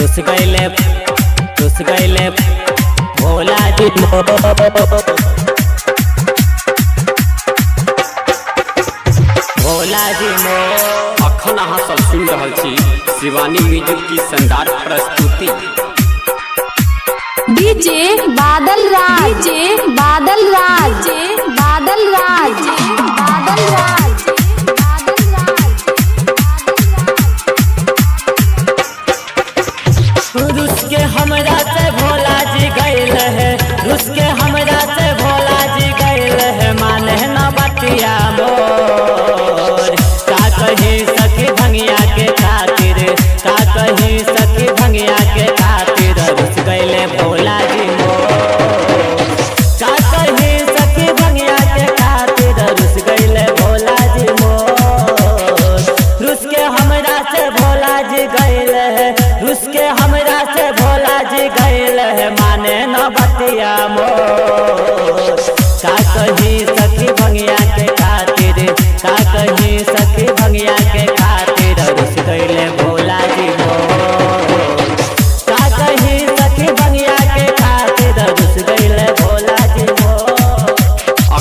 रुस गईले, रुस गईले भोला जी मोर। भोला जी मोर। अखन अहाँ सब सुनि रहल छी शिवानी म्यूजिक की शानदार प्रस्तुति। DJ Badal Raj, DJ Badal Raj, DJ Badal Raj, Badal Raj, Badal Raj. रुस के हमरा से भोला जी गईल है, रुस के हमरा से भोला जी गईल है, माने न बतिया मोर। का कही सखी भंगिया के खातिर, का कही सखी भंगिया के खातिर, रुस गईले भोला जी मोर। का कही सखी भंगिया के खातिर, रुस गईले भोला जी मोर। रुस के हमरा से भोला जी गईल है, रुस के हमरा से भोला जी गईल है, माने न बतिया मोर। का कही सखी भंगिया के खातिर, का कही सखी भंगिया के खातिर, रुस गईले भोला जी मोर। का कही सखी भंगिया के खातिर, रुस गईले भोला जी मोर।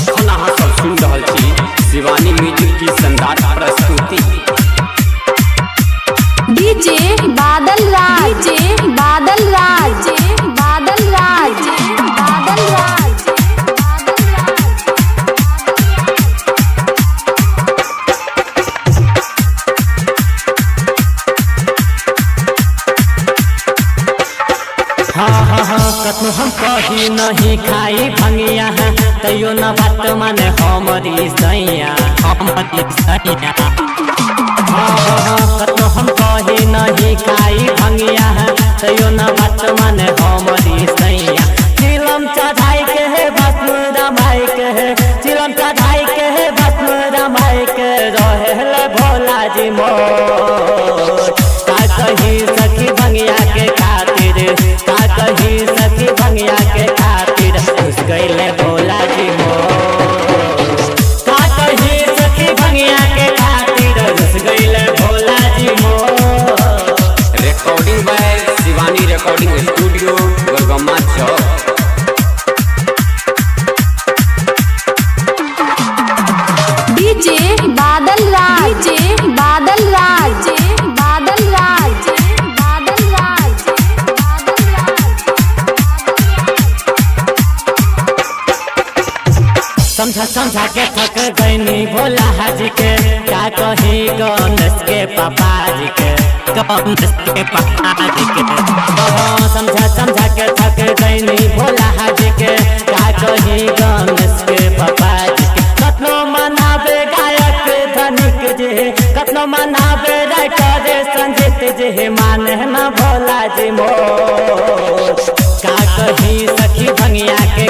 अखन अहाँ सब सुनि रहल छी शिवानी म्यूजिक की शानदार प्रस्तुति। DJ Badal Raj, DJ Badal Raj, Badal Raj, Badal Raj, Badal Raj. हाँ हाँ हाँ, कतनो हम कही नहीं खाई भंगिया है, तैयो न बात माने हमरी सैया, हमरी सैया। हाँ हाँ हाँ, कतनो हम कही नहीं खाई भंगिया है, तैयो न बात माने हमरी सैया। चिलम चढ़ाई के है भस्म रमाई के है, चिलम चढ़ाई के है भस्म रमाई के, रहे भोला जी मोर। का कही सखी भंगिया के खातिर, का कही सखी भंगिया के खातिर, घुस गईले भोला जी मोर। का कही सखी भंगिया के खातिर, घुस गईले भोला जी मोर। Recording by Shivani recording studio, Gargamma Chowk. DJ Badal Raj, DJ Badal Raj, Badal Raj, Badal Raj, Badal Raj. समझा समझा के थक गईनी भोला हाजी के, का कही गणेश के पापा जी के, गणेश के पापा जी के। हाँ, समझा समझा के थक गईनी भोला हाजी के, का कही गणेश के पापा जी के। कतनो मनावे गायक धनिक जी, कतनो मनावे राइटर संजीत जी, माने न भोला जी मोर। का कही सखी भंगिया के